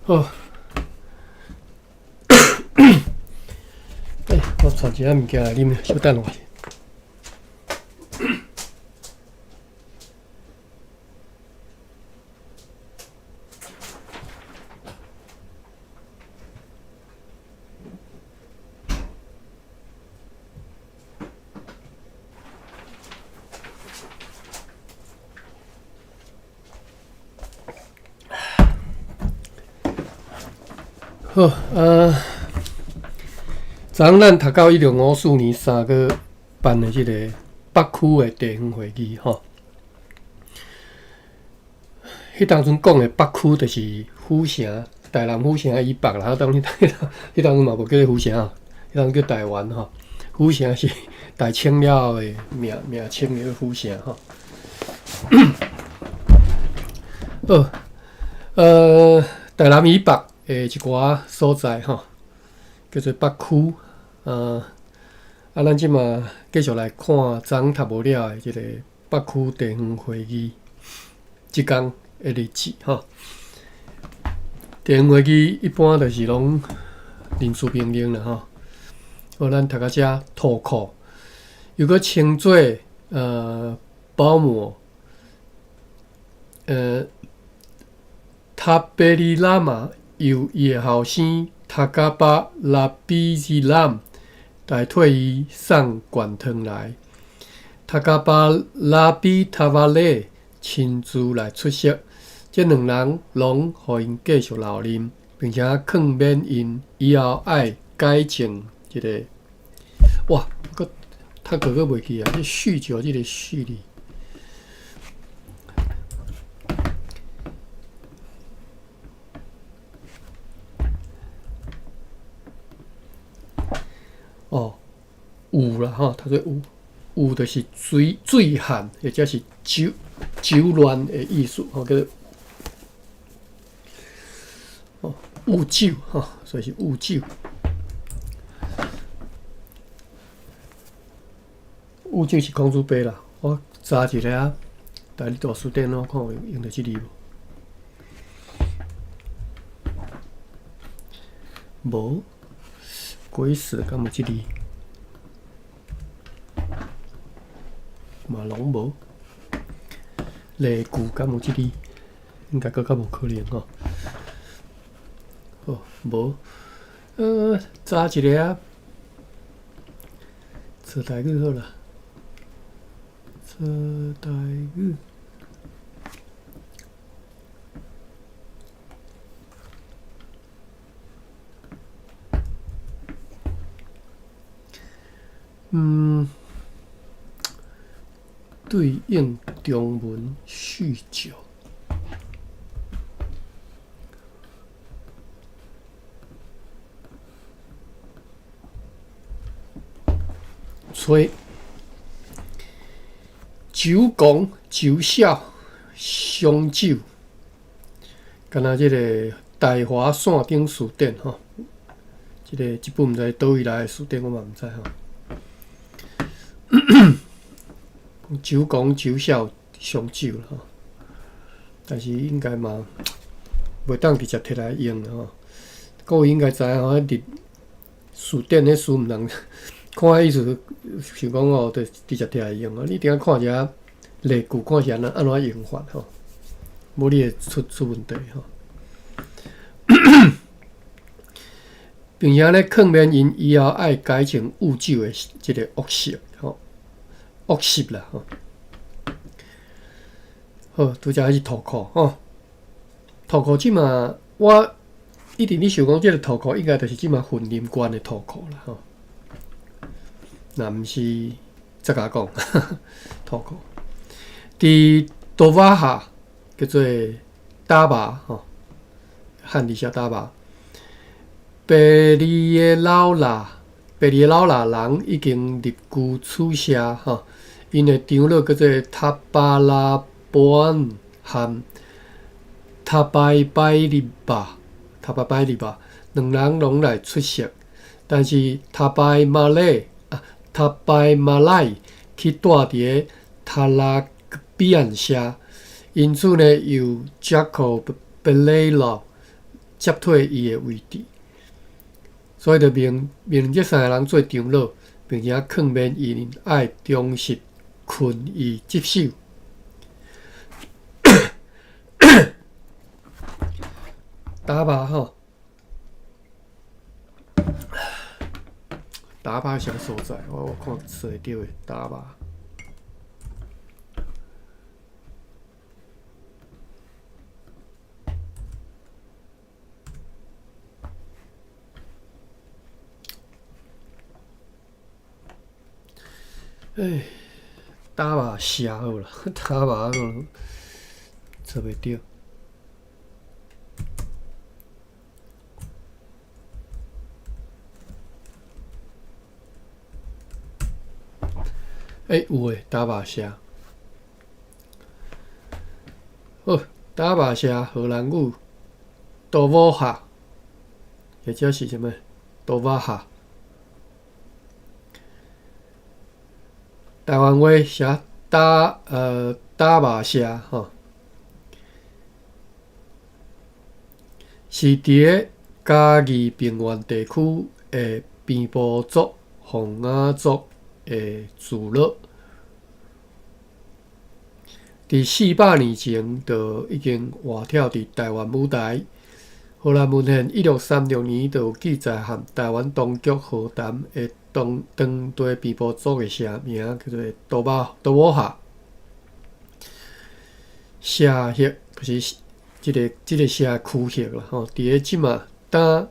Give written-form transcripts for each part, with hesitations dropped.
好，欸，我帶一下物件來啉，小等我。好，啊，昨昏咱讀到1654年3月辦的這個北區的地方會議，吼。彼當陣講的北區就是府城，台南府城以北啦。當彼當陣嘛無叫做府城，彼當陣叫台灣吼。府城是大清了後的名名稱，叫府城吼。好，台南以北的一寡所在吼，叫做北區。啊，咱這馬繼續來看昨昏讀無了的這個北區地方會議這工的日子吼。地方會議一般就是攏人事變更啦吼。好，咱讀到這塗庫，又閣稱做保姆，塔貝里喇嘛由伊的後生塔加巴拉比日蘭代替伊送灌湯來。塔加巴拉比塔瓦勒親自來出席，這兩人攏予𪜶繼續留任，並且勸勉𪜶以後愛改正這個。哇，閣讀過閣袂記啊！這酗酒這個序字。哦，有啦吼，讀做有，有就是水水旱，或者是酒酒亂的意思，吼，叫做哦，有酒吼，所以是有酒。有酒是孔子爸啦，我查一下台语大辞典咯，看有用著這字無？無。鬼死，敢有這字？嘛攏無。例句敢有這字？應該閣較無可能吼。哦，無。查一下啊。查台語好啦。查台語。對應中文酗酒。吹酒講酒痟傷酒，敢若這個大華線頂辭典吼，這個這本毋知佗位來的辭典，我嘛毋知吼。酒講酒痟傷酒吼，但是應該嘛袂當直接摕來用吼。各位應該知影吼，佇辭典彼詞毋通看彼意思，想講哦，就直接摕來用哦。你一定愛看一下例句，看是按怎按怎用法吼，無你會出出問題吼。並且咧，勸勉𪜶以後愛改正酗酒的這個惡習吼，惡習啦吼。好，拄才彼是塗庫吼，塗庫這馬我一直咧想講，這個塗庫應該就是這馬雲林縣的塗庫啦吼。若毋是，再共我講塗庫。佇多瓦哈叫做打麻吼，漢字寫打麻。白里的老喇，白里的老喇人已經入居此社吼，𪜶的長老叫做塔巴拉波安和塔拜拜里巴，塔拜拜里巴，兩人攏來出席，但是塔拜馬勒啊，塔拜馬來去住佇個塔拉比安社，因此呢，由傑克貝雷洛接替伊的位置，所以就命命令這三个人做長老，並且勸勉𪜶愛忠實勤於職守。打靶吼，打靶啥所在？我看找會著的打靶。哎，打靶社好啦，打靶好，找袂著。欸，有诶，打靶社。好，打靶社荷兰语，多沃哈，或者是啥物？多瓦哈。台湾话写打靶社吼，是佇咧嘉义平原地區的平埔族、洪雅族的聚落。佇400年前就已經活跳佇台灣舞台。荷蘭文獻1636年就有記載，和台灣當局和談的當地平埔族的社名叫做多巴多沃哈。社域就是這個社區域啦吼，佇咧這馬今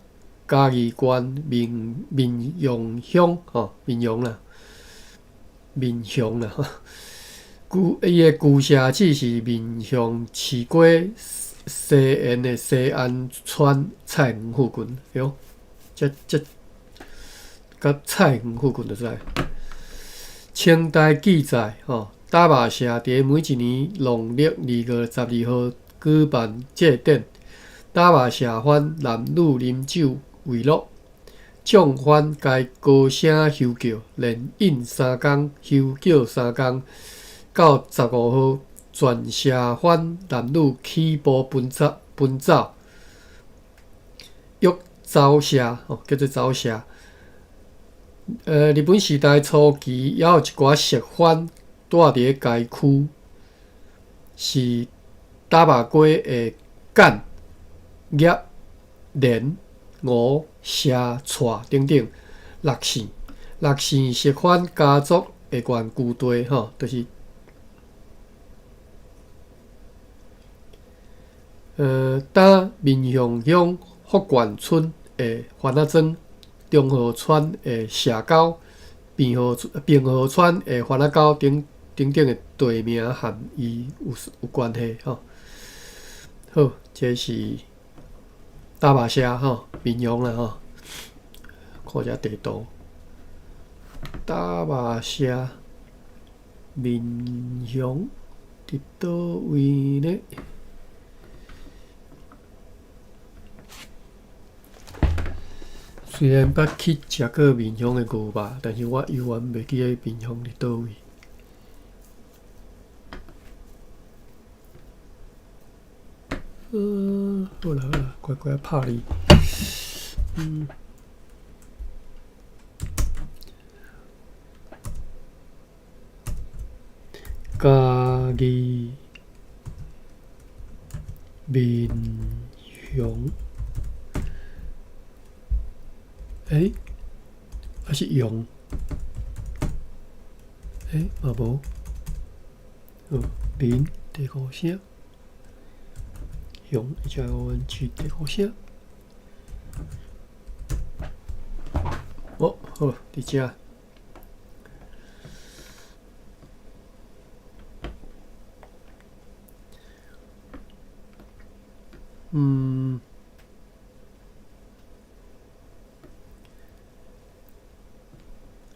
嘉義縣民雄鄉吼，民雄啦，民雄啦吼。伊的舊社址是民雄市街西沿的西安村菜園附近，喲，這佮菜園附近就知。清代記載，吼，打靶社佇每一年農曆2月12號舉辦祭典，打靶社番男女啉酒為樂，眾番皆高聲吼叫，連飲三工，吼叫三工，到15號，全社番男女起步奔走，奔走，欲走社，吼，叫做走社。日本時代初期，猶有一寡熟番住佇咧該區，是打靶街的簡、葉、連、吳、謝、蔡等等六姓，六姓熟番家族的原居地，吼，就是今民雄鄉福建村的番仔莊。中和村的社溝、平和村的番仔溝等等等的地名和伊有關係吼。好，這是打靶社吼，民雄啦吼。看一下地圖，打靶社民雄佇佗位呢？雖然捌去食過民雄的牛肉，但是我猶原袂記得民雄佇佗位。好啦好啦，乖乖拍你。嘉義民雄。欸，還是用？欸，嘛無。好，民第五聲，雄 H I O N G 第五聲。哦，好，佇遮。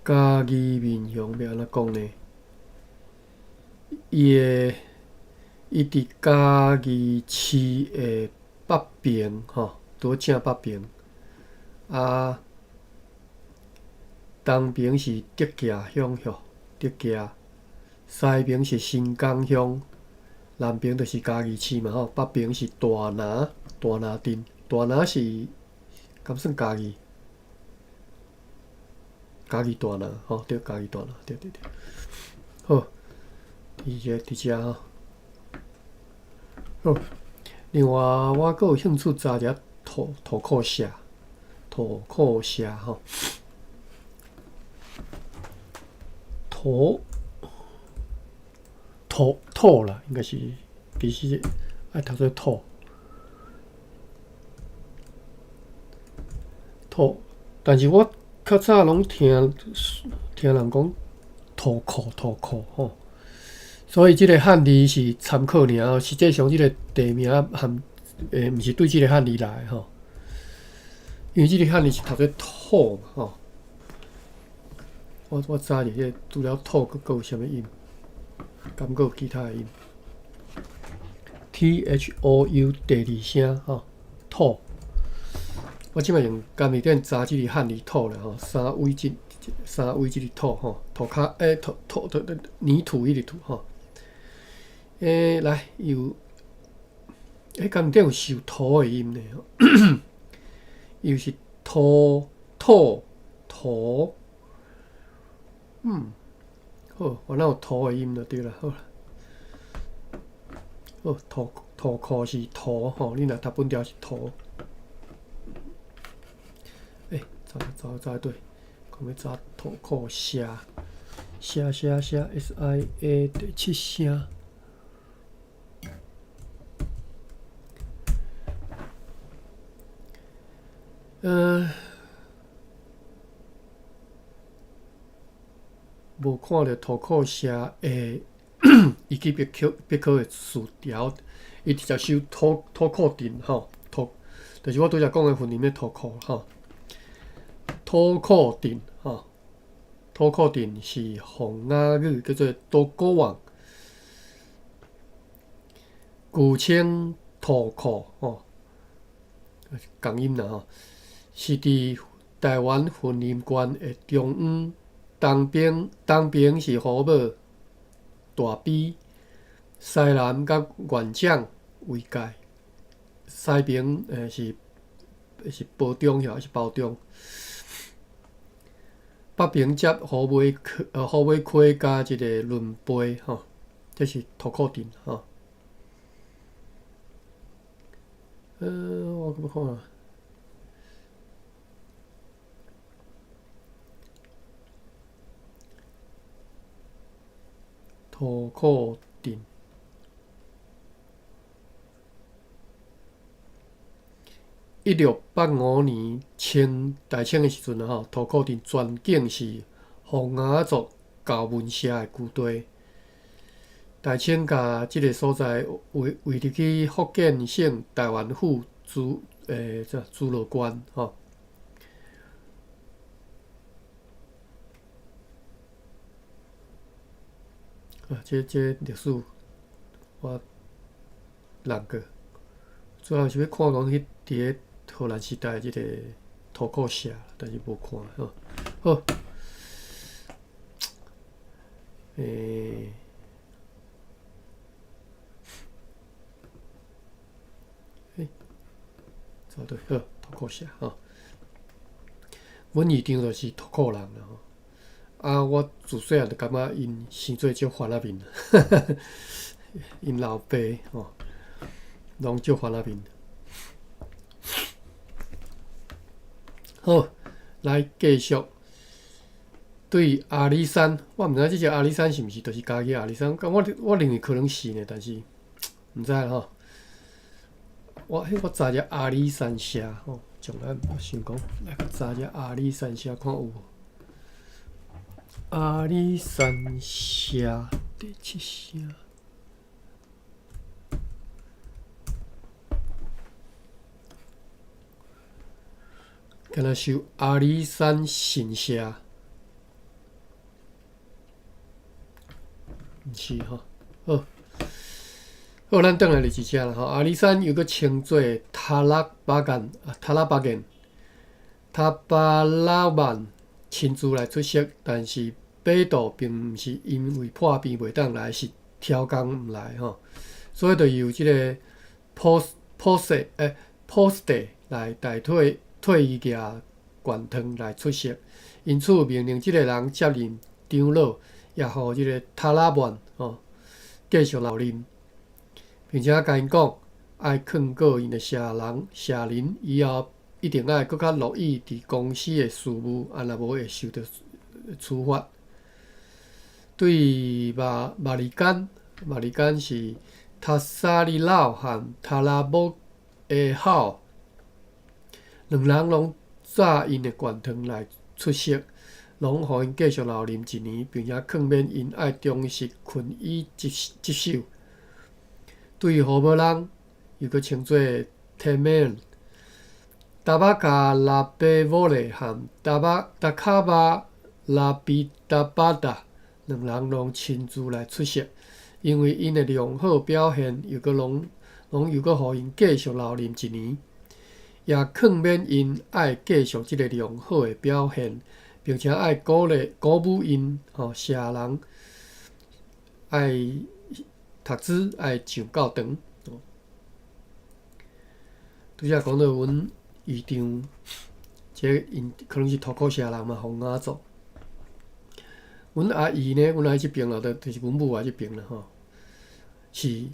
嘉義民雄欲按怎講呢？伊佇嘉義市的北邊吼，拄正北邊。啊，東邊是竹崎鄉吼，竹崎；西邊是新港鄉，南邊就是嘉義市嘛吼，北邊是大林，大林鎮。大林是敢算嘉義？嘉義大林吼，對，嘉義大林，對對對。好，佇遮吼。好，另外我閣有興趣查一下土庫社，土庫社吼。土土土啦，應該是其實愛讀做土土，但是我較早攏聽人講土庫土庫吼，所以這个漢字是參考爾，實際上這个地名含毋是對這个漢字來吼，因為這个漢字是讀做土嘛吼。我查一下，除了土，閣有啥物音？敢閣有其他的音？THOU 第二聲吼，土。我這擺用監字典查這个漢字土啦吼，三位這个土吼，塗跤土土土泥土彼个土吼。來，有監字典有受土的音呢？又是土土土。好，原來有土的音就對啦，好啦。好，土庫是土吼，你若讀本條是土。查查對，講欲查土庫社，社社社 SIA 第七聲。無看著土庫社的維基百科的詞條，伊直接搜土庫鎮吼，土，就是我拄才講的雲林的土庫吼。土庫鎮吼，土庫鎮是洪雅語叫做多古旺，舊稱土庫吼，仝音啦吼，是佇台灣雲林縣的中央。東邊是虎尾、大埤，西南佮元長為界，西邊是褒忠抑是褒忠，北邊接虎尾溪佮這个崙背吼，這是土庫鎮吼。我閣欲看。土庫鎮，1685年清大清的時陣吼，土庫鎮全境是洪雅族舊文社的居地。大清共這个所在位入去福建省台灣府諸羅縣吼。啊，這歷史我難過，主要是欲看講彼佇咧荷蘭時代這个土庫社，但是無看吼。好，查對好，土庫社吼。阮姨丈就是土庫人啦吼。啊！我自細漢就感覺𪜶生做足番仔面，𪜶老爸吼，攏足番仔面。好，來繼續。對阿里山，我毋知這隻阿里山是毋是就是嘉義阿里山，我認為可能是呢，但是毋知吼。我查者阿里山社吼，將來我想講來查者阿里山社看有無。阿里山社第七聲，敢若搜阿里山神社，毋是吼，好，好，咱轉來歷史遮啦吼。阿里山又閣稱做塔拉巴干啊，塔拉巴干，塔巴拉曼親自來出席，但是百度並毋是因為破病袂當來，是超工毋來吼，所以就由這个普波斯蒂來代替替伊舉懸熗來出席，因此命令這个人接任長老，也予這个塔拉曼吼繼續留任，並且共𪜶講愛勸告𪜶的社人社鄰，以後一定愛閣較樂意佇公司的事務，啊若無會受著處罰。對馬馬里甘，馬里甘是塔薩里老和塔拉姆的好，兩人攏紮𪜶的懸熗來出席，攏予𪜶繼續留任一年，並且勸勉𪜶愛忠實勤於職職守。對何無人，又閣稱做提美爾、達巴卡拉貝沃勒和達巴達卡巴拉比達巴達兩人攏親自來出席，因為𪜶的良好表現，又閣攏攏又閣予𪜶繼續留任一年，也勸勉𪜶愛繼續這个良好的表現，並且愛鼓勵鼓舞𪜶吼社人愛讀書愛上教堂。拄才講到阮姨丈，這𪜶可能是塗苦社人嘛，洪阿祖。阮阿姨呢，阮阿姨這邊啦，就是阮母仔這邊啦吼，是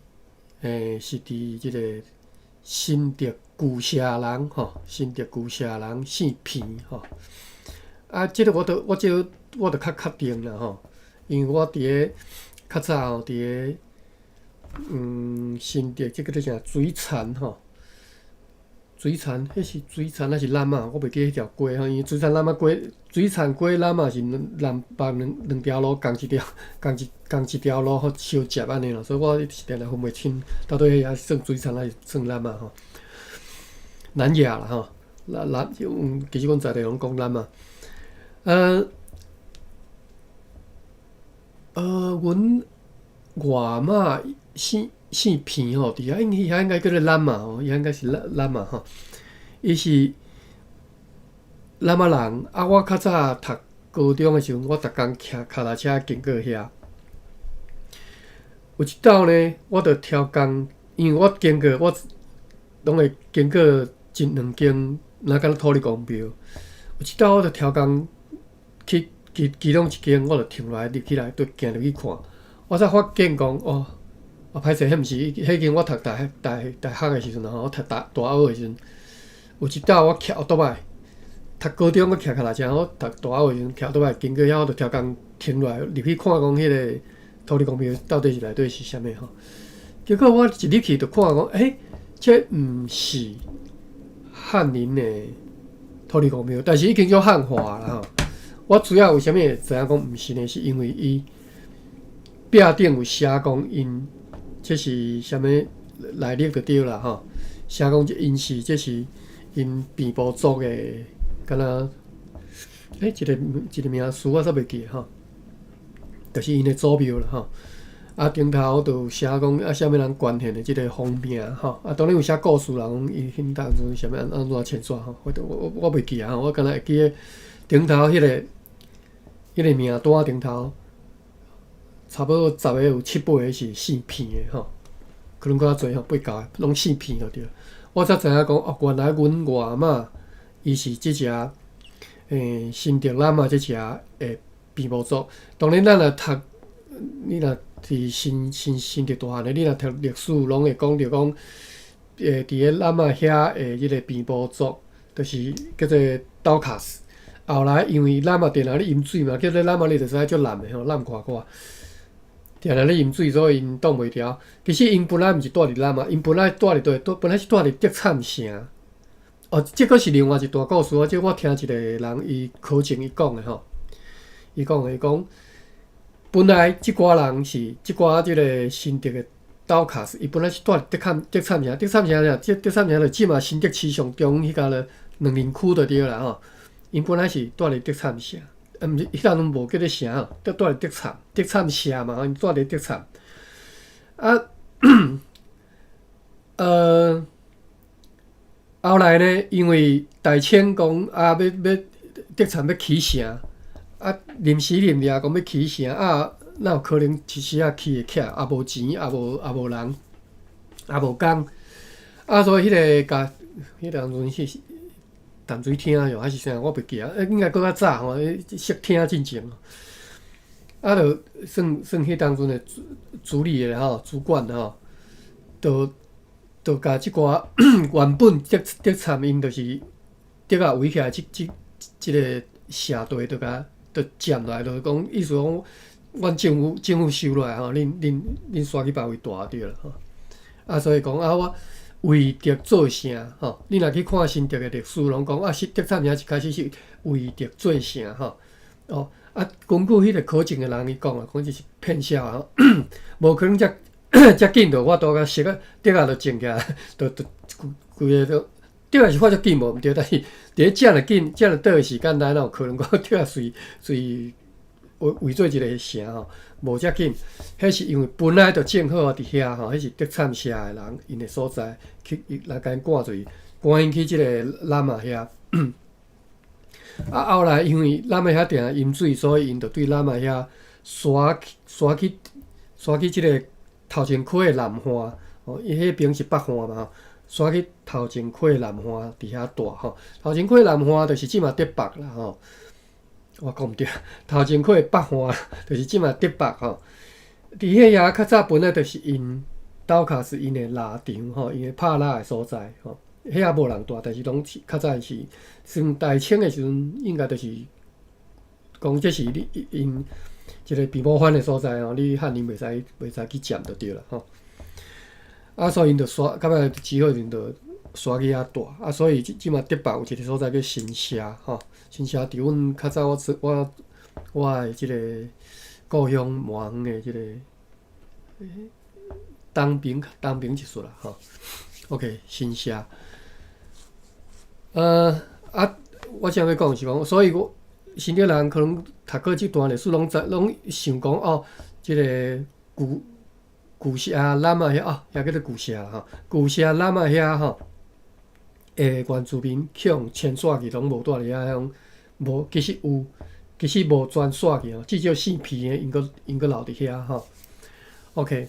是佇這个新竹舊社人吼，新竹舊社人姓彭吼。啊，這个我都我這个我就較確定啦吼，因為我佇咧較早吼，佇咧新竹這个叫啥水田吼。水田，彼是水田抑是楠仔？我袂記彼條街吼，因為水田楠仔街，水田街楠仔是南北兩兩條路仝一條，仝一仝一條路予相接按呢啦，所以我是定定分袂清，到底彼遐算水田抑是算楠仔吼。南亞啦吼，南南，其實阮在地攏講楠仔。阮外媽姓姓彭吼，佇遐應遐應該叫做楠仔吼，伊應該是楠楠仔吼。伊是楠仔人，啊，我較早讀高中的時陣，我逐工騎跤踏車經過遐。有一晝呢，我就超工，因為我經過，我攏會經過一兩間，若敢若土地公廟。有一晝我就超工去其其中一間，我就停落來入起來，就行入去看，我才發現講哦，啊歹勢，彼毋是彼間我讀大大大學的時陣吼，我讀大大學的時陣，有一晝我騎歐多擺，讀高中閣騎跤踏車，我讀大學的時陣騎歐多擺經過遐，我就超工停落來入去看講彼个土地公廟到底是內底是啥物吼。結果我一入去就看講，欸，這毋是漢人的土地公廟，但是已經做漢化啦吼。我主要為啥物會知影講毋是呢？是因為伊壁頂有寫講𪜶這是啥物來歷就對啦吼，寫講這𪜶是這是𪜶平埔族的，敢若欸一个一個名詞我煞袂記吼，就是𪜶的祖廟啦吼。啊，頂頭就有寫講啊，啥物人捐獻的這个方名吼，啊，當然有寫故事啦，講伊彼當陣啥物按按怎遷徙吼，我我我袂記啊，我敢若會記得頂頭彼个彼个名單頂頭，差不多十个有七八个是姓彭的吼，可能閣較濟吼，八九个攏姓彭就對。我才知影講哦，原來阮外媽伊是這隻新竹楠仔這隻的平埔族。當然，咱若讀，你若佇新新新竹大漢的，你若讀歷史，攏會講著講，佇咧楠仔遐的彼个平埔族，就是叫做刀卡斯。後來因為楠仔定定咧淹水嘛，叫做楠仔你就知影足濫的吼，濫闊闊，定定咧淹水，所以𪜶擋袂牢。其實𪜶本來毋是蹛佇楠仔，𪜶本來蹛佇佗？本來是蹛佇德燦城。哦，這閣是另外一段故事哦。這我聽一個人伊考證伊講的吼，伊講的伊講，本來這寡人是這寡這个新竹的刀卡斯，伊本來是蹛佇德燦德燦城，德燦城啥？這德燦城就這馬新竹市上中彼個咧兩林區就對啦吼。𪜶本來是蹛佇德燦城，啊，毋是，彼當陣無叫做城，蹛佇德燦，德燦社嘛，𪜶蹛佇德燦。啊，後來呢，因為大清講啊，欲欲德燦欲起城，啊，臨時臨掠講欲起城，啊，哪有可能一時仔起會起來？也無錢，也無也無人，也無工，啊，所以彼个共彼当阵是淡水厅哟，还是啥？我袂记啊，应该阁较早吼，释厅进前。啊，著算算彼当阵的主理的吼，主管吼，著共這寡原本竹竹杉𪜶就是竹仔圍起來，這個社地，著共著佔落來，就是講意思講，阮政府收落來吼，恁徙去別位住對啦吼。啊，所以講啊，我為竹做城吼，你若去看新竹的歷史，攏講啊，竹杉城一開始是為竹做城吼。哦，啊，根據彼個考證的人伊講啊，講這是騙痟啊，無可能遮遮緊就我拄甲熟啊，竹仔就種起來，就規个都竹仔是發足緊無毋對，但是佇咧遮爾緊、遮爾短的時間內，哪有可能講竹仔隨隨圍圍做一個城吼？無遮緊，彼是因為本來就種好啊，佇遐吼，彼是竹杉社的人𪜶的所在，去來共𪜶趕出去，趕𪜶去這个南仔遐。啊，後來因為咱仔遐定定淹水，所以𪜶就對咱仔遐徙去徙去徙去這个頭前溪的南岸，吼，伊彼爿是北岸嘛吼，徙去頭前溪的南岸佇遐住吼。頭前溪南岸就是這馬竹北啦吼。我講毋對，頭前溪的北岸就是這馬竹北吼。佇彼遐較早本來就是𪜶斗跤是𪜶的獵場吼，𪜶的拍獵的所在吼。遐無人住，但是攏是較早是算大清的時陣，應該就是講這是你𪜶一个避母反的所在吼，你漢人袂使去佔就對啦吼。啊，所以𪜶就徙，到尾只好𪜶就徙去遐住。啊，所以這馬竹北有一个所在叫新社吼，新社佇阮較早我我我的這个故鄉麻園的這个東邊一撮啦吼。OK，新社。啊，我正欲講是講，所以我新竹人可能讀過這段歷史，攏知攏想講哦，這个舊社南仔遐哦，遐叫做舊社吼，舊社南仔遐吼，原住民去予遷徙去，攏無住佇遐遐，無其實有，其實無全徙去吼，至少姓皮的𪜶閣𪜶閣留佇遐吼。OK，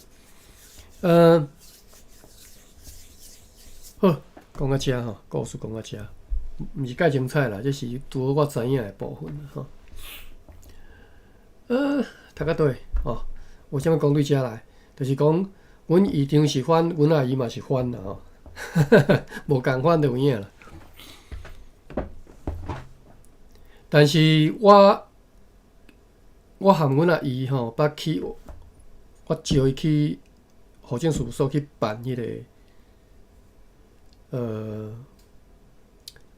好，講到遮吼，故事講到遮，毋是蓋精彩啦，這是拄好我知影的部分吼。讀到佗吼，有啥物講對遮來？就是講，阮姨丈是番，阮阿姨嘛是番啦吼，無仝款就有影啦。但是我和阮阿姨吼，捌去，我招伊去戶政事務所去辦彼个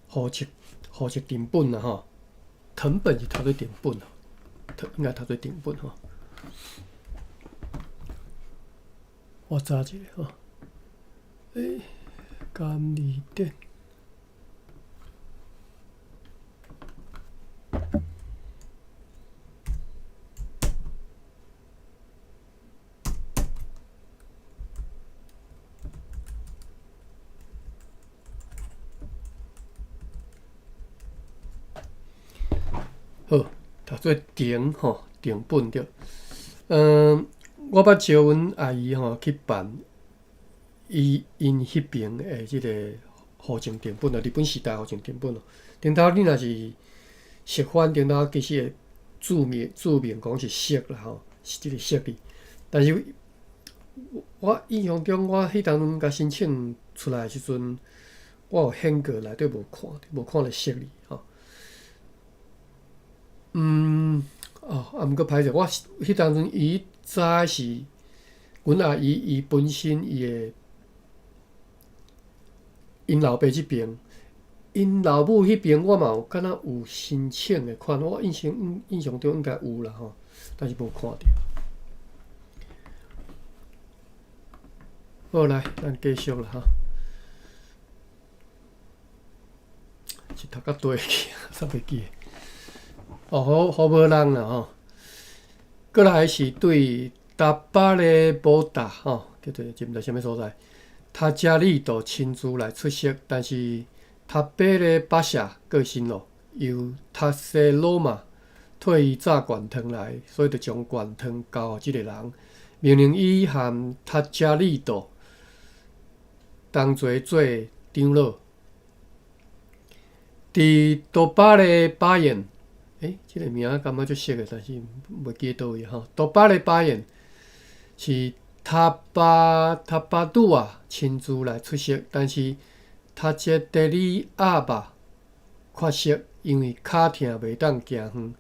戶籍謄本啦吼，謄本是讀做謄本，應該讀做謄本吼。我查一下吼，監理店。好，讀做謄吼，謄本對。我捌招阮阿姨吼去辦伊𪜶彼爿的這个戶籍謄本啊，日本時代戶籍謄本哦。頂頭你若是釋番，頂頭其實會註明註明講是釋啦吼，是這个釋字。但是我印象中，我彼當陣共申請出來的時陣，我有顯過內底無看，無看著釋字吼。哦，啊，毋過歹勢，我彼當陣伊知是阮阿姨伊本身伊的𪜶老爸這爿，𪜶老母彼爿我嘛有敢若有申請的款，我印象中應該有啦吼，但是無看著。好，來，咱繼續啦吼。是讀到佗去，煞袂記。哦，好好無人啦吼。過來是對達巴勒波達吼，叫做這毋知啥物所在。塔加利都親自來出席，但是塔貝勒巴夏過身咯，由塔西羅馬替伊炸懸湯來，所以就將懸湯交予這个人，命令伊和塔加利多同齊做長老。佇多巴勒巴彦，欸，這个名感覺足熟的，但是袂記佗位吼。多巴勒巴彦是塔巴塔巴杜亞親自來出席，但是塔捷德里亞巴缺席，因為跤疼袂當行遠。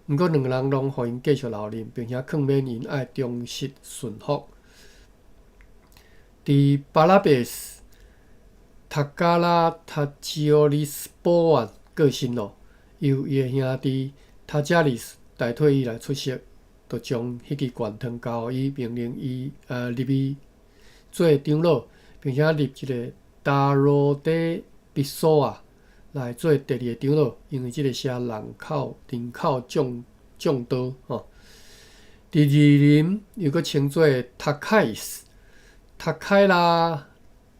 毋過兩个人攏予𪜶繼續留任，並且勸勉𪜶愛忠實順服。佇巴拉貝斯，塔加拉塔吉奧里斯波萬過身咯，由伊的兄弟塔加里斯代替伊來出席，就將彼支懸糖交予伊，命令伊入伊做長老，並且立一个達羅底比索亞來做第二个長老，因為這个城人口眾多吼。佇二林又閣稱做塔凱斯、塔凱拉、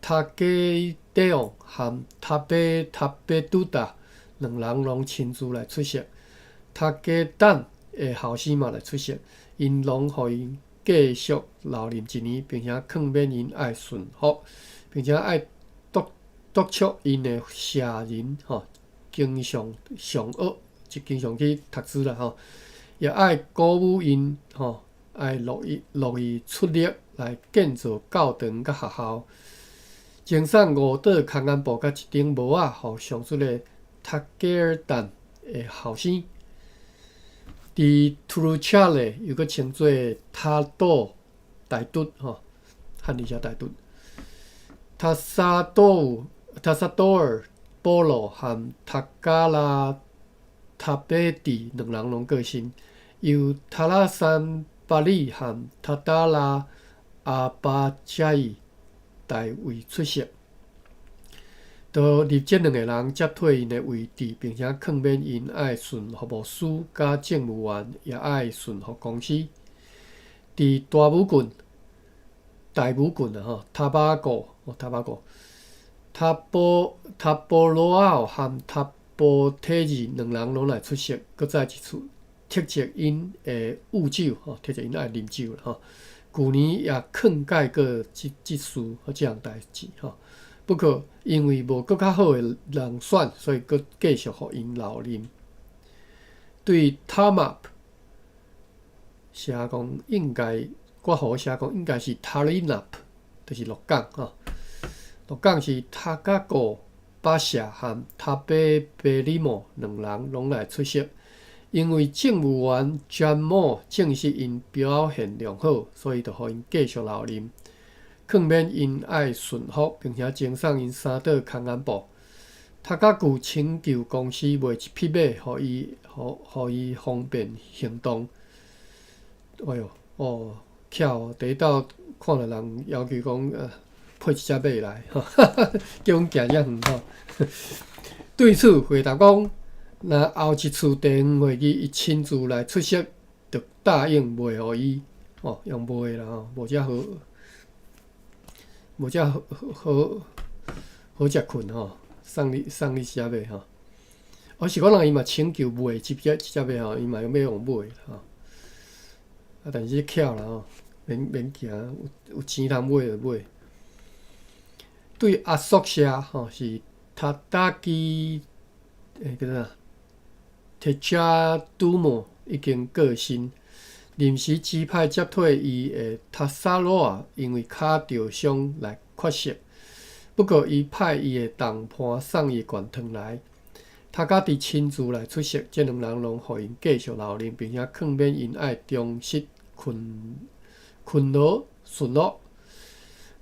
塔基底昂和塔貝塔貝杜達兩人攏親自來出席，塔基丹的後生嘛來出席，𪜶攏予𪜶繼續留任一年，並且勸勉𪜶愛順服，並且愛督促𪜶的下人吼，經常上學，就經常去讀書啦吼，也愛鼓舞𪜶吼，愛樂意出力來建造教堂佮學校。贈送五桌空間布佮一頂帽仔，予上述的塔吉爾丹的後生。佇圖魯查咧，又閣稱做塔多大嘟吼，漢字寫大嘟。塔薩多塔薩多爾保羅和塔加拉塔貝蒂兩人攏過身，由塔拉山巴里和塔達拉阿巴加伊代為出席，就立這兩个人接替𪜶的位置，並且勸勉𪜶愛順服牧師佮政務員，也愛順服公司。佇大武郡、大武郡啊吼，塔巴古、塔巴古、塔波羅奧和塔波體字兩人攏來出席，閣再一次斥責𪜶的酗酒吼，斥責𪜶愛啉酒吼。舊年也勸誡過這事和這項代誌吼。不過因為無閣較好的人選，所以閣繼續予𪜶留任。對塔馬寫講應該，括弧寫講應該是塔里納，就是鹿港吼。鹿港是塔加古巴舍和塔貝貝里莫兩人攏來出席，因為政務員詹姆證實𪜶表現良好，所以就予𪜶繼續留任。勸勉𪜶愛順服，並且贈送𪜶三桌空間布。塔加古請求公司賣一匹馬，予伊方便行動。哎喲，哦，巧哦！第一道看著人要求講，配一隻馬來，叫阮行遮遠吼。對此回答講，若後一次地方會議伊親自來出席，就答應賣予伊，哦，用賣的啦吼，無遮好食睏吼，送你一隻馬吼。哦，是講人伊嘛請求賣一隻馬吼，伊嘛用欲用買吼。啊，但是巧啦吼，免驚，有錢通買就買。對阿索社吼是塔達基，叫做啥？鐵加杜莫已經過身，臨時指派接替伊的塔薩羅亞因為跤著傷來缺席。不過，伊派伊的同伴送伊懸糖來，他家己親自來出席。這兩人攏予𪜶繼續留任，並且勸勉𪜶愛忠實勤勞順服。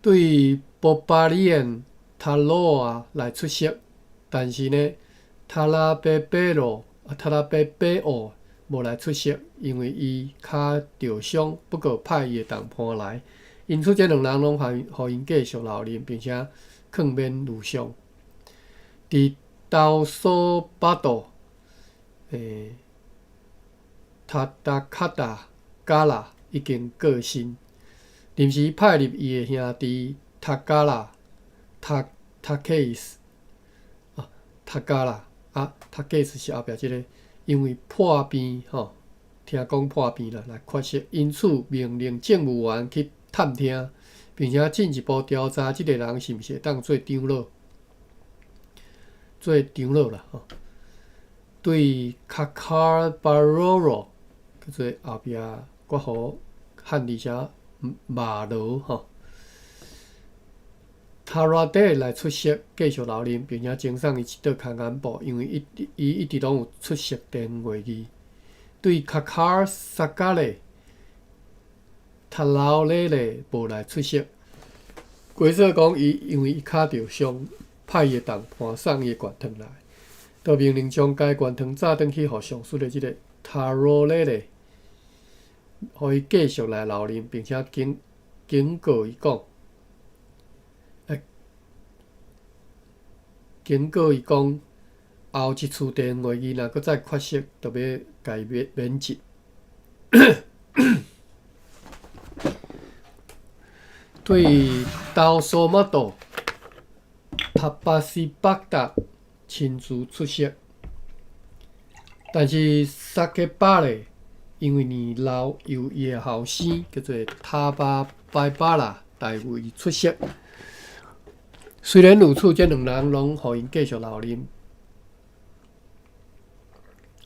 對波巴里恩塔羅亞來出席，但是呢，塔拉貝貝奧無來出席，因為伊跤著傷，不過派伊的同伴來。因此，這兩人攏予𪜶繼續留任，並且勸勉如上。佇刀索巴多，塔達卡達加拉已經過身，臨時派入伊的兄弟塔加拉塔克斯啊，塔加拉啊，塔克斯是後壁這个，因為破病吼，聽講破病啦，來缺席，因此命令政務員去探聽，並且進一步調查這个人是毋是會當做長老。做長老啦吼。對卡卡巴羅羅叫做後壁括號漢字寫馬羅吼。塔拉底來出席繼續留任，並且贈送伊一桌空間布，因為伊伊一直攏有出席地方會議。對卡卡薩加勒塔勞雷勒無來出席，規說講伊因為伊跤著傷，派伊的同伴送伊的懸糖來，就命令將該懸糖紮轉去予上述的這个塔羅雷勒，予伊繼續來留任，並且警警告伊講。警告伊講，後一次地方會議若閣再缺席，就欲共伊免免職。對兜索馬多塔巴斯巴達親自出席，但是薩克巴勒因為年老，由伊的後生叫做塔巴拜巴拉代為出席。雖然如此，這兩人攏予𪜶繼續留任。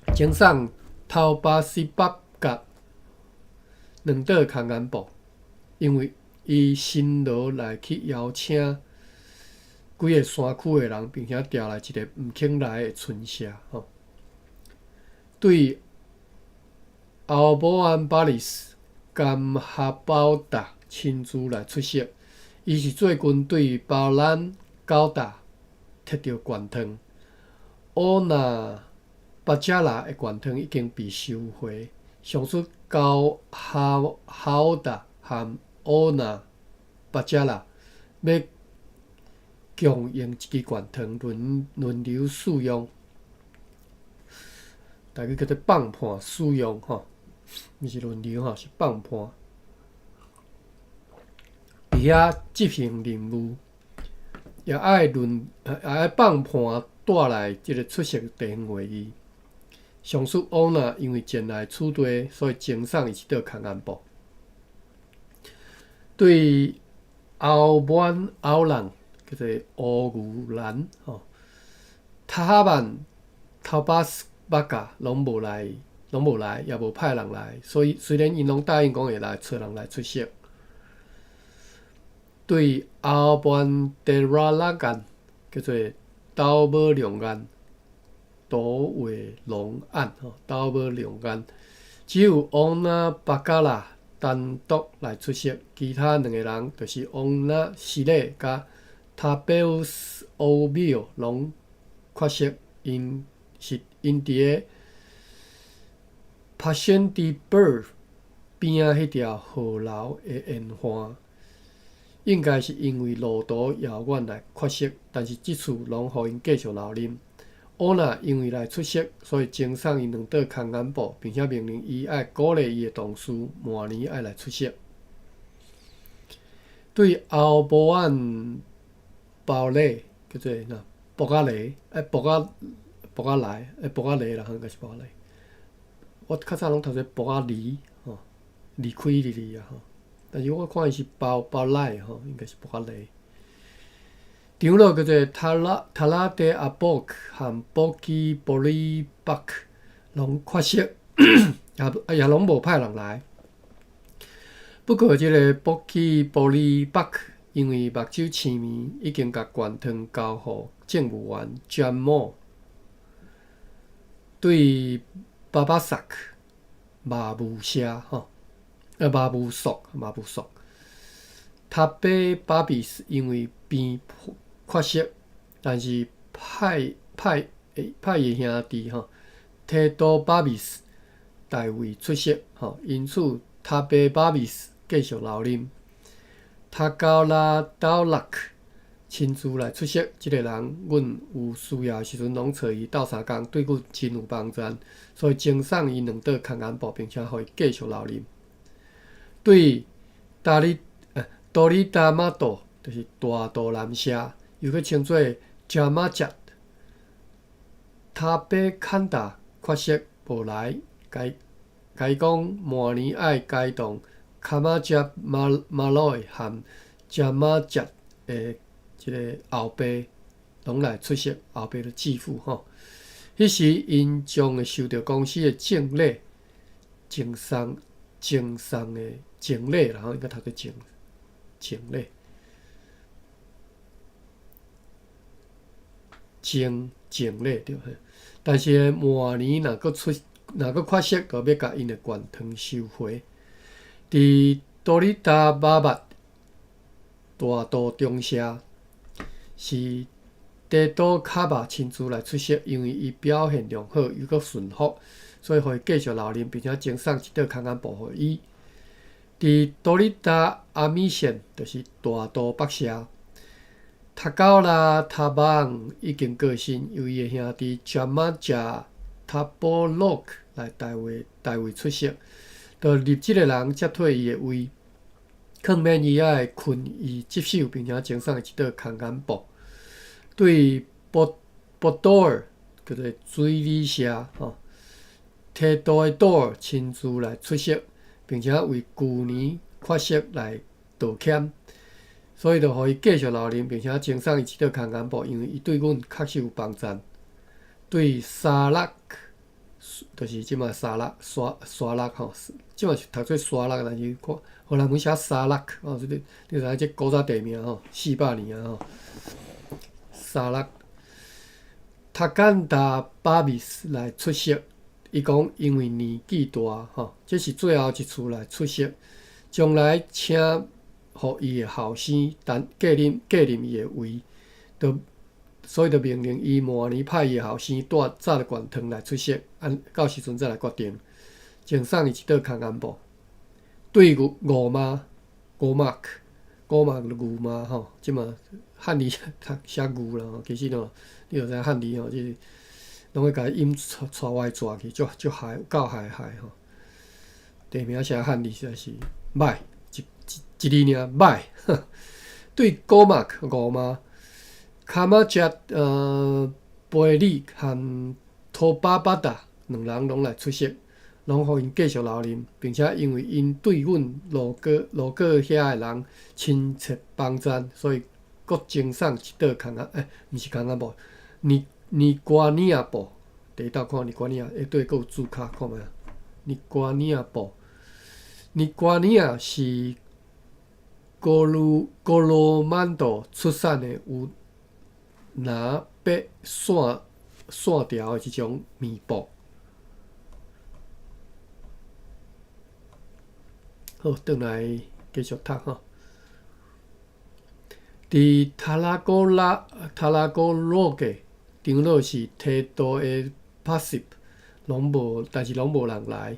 贈送頭巴斯巴甲兩桌空間布，因為伊辛勞來去邀請幾个山區的人，並且調來一个毋肯來的村社吼。對奧波安巴里斯甘哈包達親自來出席。伊是最近對巴蘭高達摕著懸糖，奧納巴加拉的懸糖已經被收回。上述高哈哈達和奧納巴加拉欲共用一支懸糖輪輪流使用，台語叫做放伴使用吼，毋是輪流吼，是放伴。佇遐執行任務，也愛輪，也愛放伴帶來這个出席地方會議。上述歐娜因為前來此地，所以贈送伊一桌空間布。對歐滿歐人叫做烏牛蘭吼，塔哈曼頭巴斯巴嘎攏無來，攏無來，也無派人來。所以雖然𪜶攏答應講會來，揣人來出席。對阿曼德拉拉干叫做島尾龍岸，島尾龍岸吼，島尾龍岸，只有翁納巴加拉單獨來出席，其他兩個人就是翁納西勒佮塔貝烏斯歐米爾攏缺席，𪜶是𪜶佇个帕仙迪貝爾邊仔彼條河流的沿岸。應該是因為路途遙遠來缺席，但是這次攏予𪜶繼續留任。奧娜因為來出席，所以贈送伊兩桌空間布，並且命令伊愛鼓勵伊的同事明年愛來出席。對歐波安包勒叫做哪博阿雷，哎博阿博阿萊，哎博阿雷啦，應該是博阿雷。我較早攏讀做博阿離吼，離開離離啊吼。但是我看伊是包包來吼，應該是博阿雷。長老叫做塔拉塔拉德阿波克和波基波里巴克攏缺席，也也攏無派人來。不過，這个波基波里巴克因為目睭青盲，已經共懸糖交予政務員詹姆。對巴巴薩克馬武舍吼。馬武索，馬武索，塔貝巴比斯因為病缺席，但是派派派伊兄弟吼，提多巴比斯代為出席吼，因此塔貝巴比斯繼續留任。塔高拉道拉克親自來出席，這个人，阮有需要的時陣攏揣伊鬥相共，對阮真有幫助，所以贈送伊兩桌空間布，並且予伊繼續留任。對達里多里達馬多，就是大肚南社，又閣稱做加馬捷塔貝坎達缺席無來，共共伊講明年愛偕同卡馬捷馬馬洛和加馬捷的這个後爸攏來出席，後爸就繼父吼。彼時𪜶將會受著公司的贈禮，贈送贈送的贈禮啦吼，應該讀做贈贈禮，贈贈禮對。但是明年若閣出，若閣缺席，就欲共𪜶的懸糖收回。佇多里達巴巴大肚中社，是提多卡巴親自來出席，因為伊表現良好，又閣順服，所以予伊繼續留任，並且贈送一桌空間布予伊。佇多里達阿米線，就是大肚北社，塔高拉塔邦已經過身，由伊的兄弟查馬賈塔波洛克來代為出席，就立這个人接替伊的位，勸勉伊愛勤於職守，並且贈送伊一桌空間布。對博博多爾叫做水里社吼，提多的多爾親自來出席，並且為舊年缺席來道歉，所以就予伊繼續留任，並且贈送伊一桌空間布，因為伊對阮確實有幫贊。對沙拉克，就是這馬沙拉沙沙拉吼，這馬是讀做沙拉，但是看荷蘭文寫沙拉克吼，這個你知影這古早地名吼，400年啊吼。沙拉塔干達巴比斯來出席，伊講因為年紀大吼，這是最後一次來出席，將來請予伊的後生擔繼任伊的位，就所以就命令伊明年派伊的後生帶紮著懸糖來出席，按到時陣再來決定。贈送伊一桌空間布，對牛五媽五馬五馬就牛媽吼，這馬漢字讀寫牛啦吼，其實吼，你就知影漢字吼，這攏會共音錯歪轉去，足足害夠害害吼。地名寫漢字實在是歹，一一一字爾歹。對古馬五媽卡馬捷貝里和托巴巴達兩人攏來出席，攏予𪜶繼續留任，並且因為𪜶對阮路過遐的人親切幫贊，所以閣贈送一桌空仔，毋是空仔布，尼尼瓜尼亞布，第一道看尼瓜尼亞，下底閣有注卡看覓啊？尼瓜尼亞布，尼瓜尼亞是哥羅曼多出產的有藍白線條的這種棉布。好，轉來繼續讀吼。佇塔拉戈洛格長老是提多的帕西，攏無，但是攏無人來。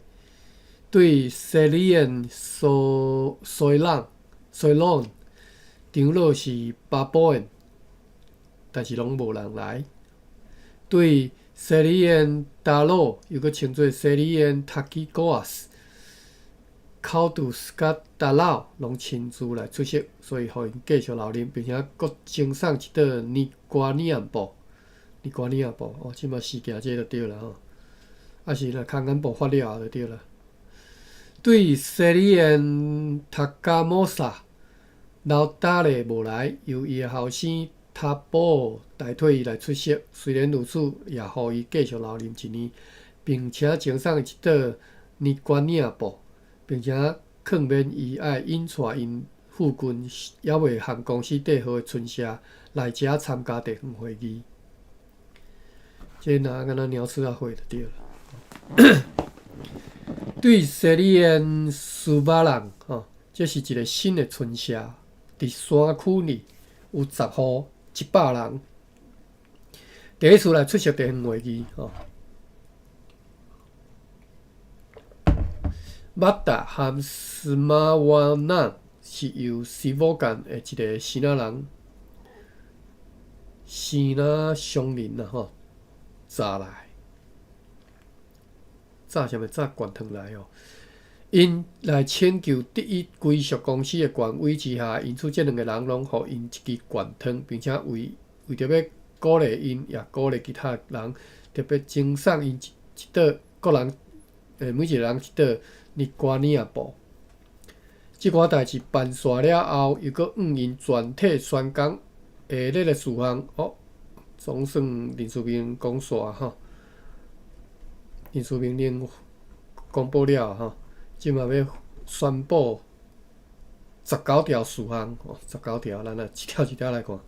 對西里恩蘇蘇朗蘇朗長老是巴波恩，但是攏無人來。對西里恩達洛，又閣稱做西里恩塔基戈阿斯。考杜斯佮達老攏親自來出席，所以予𪜶繼續留任，並且閣贈送一桌尼瓜尼亞布，尼瓜尼亞布哦，這馬事件這就對啦吼，啊是若空間布發了就對啦。對西里恩塔加莫薩老達咧無來，由伊的後生塔波代替伊來出席。雖然如此，也予伊繼續留任一年，並且贈送伊一桌尼瓜尼亞布。並且勸勉伊愛引帶𪜶附近猶未和公司締好的村社來遮參加地方會議。這若敢若鳥鼠仔會就對了。對西里恩斯巴人吼，這是一個新的村社，佇山區裡有10戶100人，第一次來出席地方會議吼。馬達和斯馬瓦納是由西沃干的一個生仔人、生仔商人啦吼，紮來，紮啥物？紮懸糖來哦。𪜶來請求得以歸屬公司的權威之下，因此這兩個人攏予𪜶一支懸糖，並且為著欲鼓勵𪜶，也鼓勵其他人，特別贈送𪜶一桌各人，每一個人一桌尼瓜尼亞布。這款代誌辦煞了後，又閣向𪜶全體宣講下列的事項。哦，总算人事命讲煞吼，人事命令公布了吼，這馬欲宣布十九條事項，吼，十九條，咱來一條一條來看。